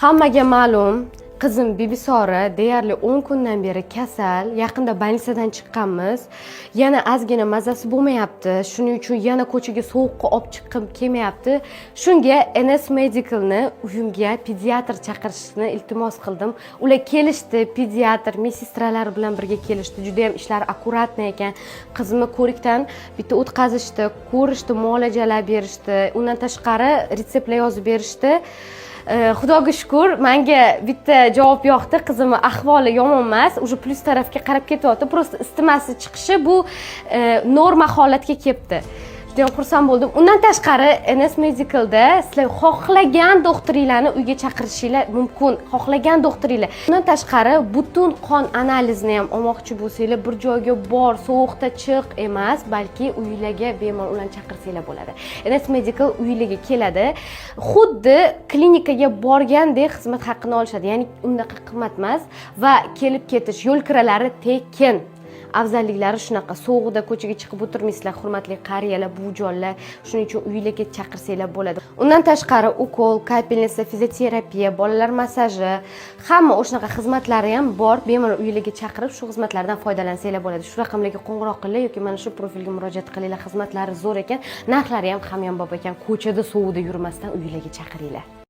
Hammaga ma'lum, qizim Bibisora deyarli 10 kundan beri kasal. Yaqinda больница dan chiqqanmiz. Yana ozgina mazasi bo'lmayapti. Shuning uchun yana ko'chaga sovuqqa olib chiqqim kelmayapti. Shunga NS Medicalni uyimga pediatr chaqirishni iltimos qildim. Ular kelishdi, pediatr, медсестра lar bilan birga kelishdi. Juda ham ishlari аккуратный ekan. Qizimni ko'rikdan bitta o'tkazishdi, ko'rishdi, muolajalar berishdi. Undan tashqari retseptlar yozib berishdi. Xudoga shukur, menga bitta javob yoqdi. Qizimni ahvoli yomon emas, уже plyus tarafga qarab ketyapti. Просто isitmasi chiqishi bu norma holatga kelibdi. Juda ham xursand bo'ldim. Undan tashqari NS Medicalda sizlar xohlagan doktoringlarni uyga chaqirishinglar mumkin, xohlagan doktoringlar. Undan tashqari butun qon analizini ham olmoqchi bo'lsanglar, bir joyga bor, sovuqda chiq emas, balki uylarga bemalol ularni chaqirsanglar bo'ladi. NS Medical uylarga keladi, xuddi klinikaga borgandek xizmat haqqini olishadi, ya'ni unaqa qimmat emas va kelib ketish, yo'l kiralari tekin. Afzalliklari shunaqa. Sovuqda ko'chaga chiqib o'tirmaysizlar, hurmatli qariyalar, buvijonlar. Shuning uchun uylarga chaqirsanglar bo'ladi. Undan tashqari ukol, капельница, fizioterapiya, bolalar massaji, hamma o'shanaqa xizmatlari ham bor. Bemalol uylarga chaqirib, shu xizmatlardan foydalansanglar bo'ladi. Shu raqamlarga qo'ng'iroq qilinglar yoki mana shu profilga murojaat qilinglar. Xizmatlari zo'r ekan, narxlari ham hamyonbop ekan. Ko'chada sovuqda yurmasdan uylarga chaqiringlar.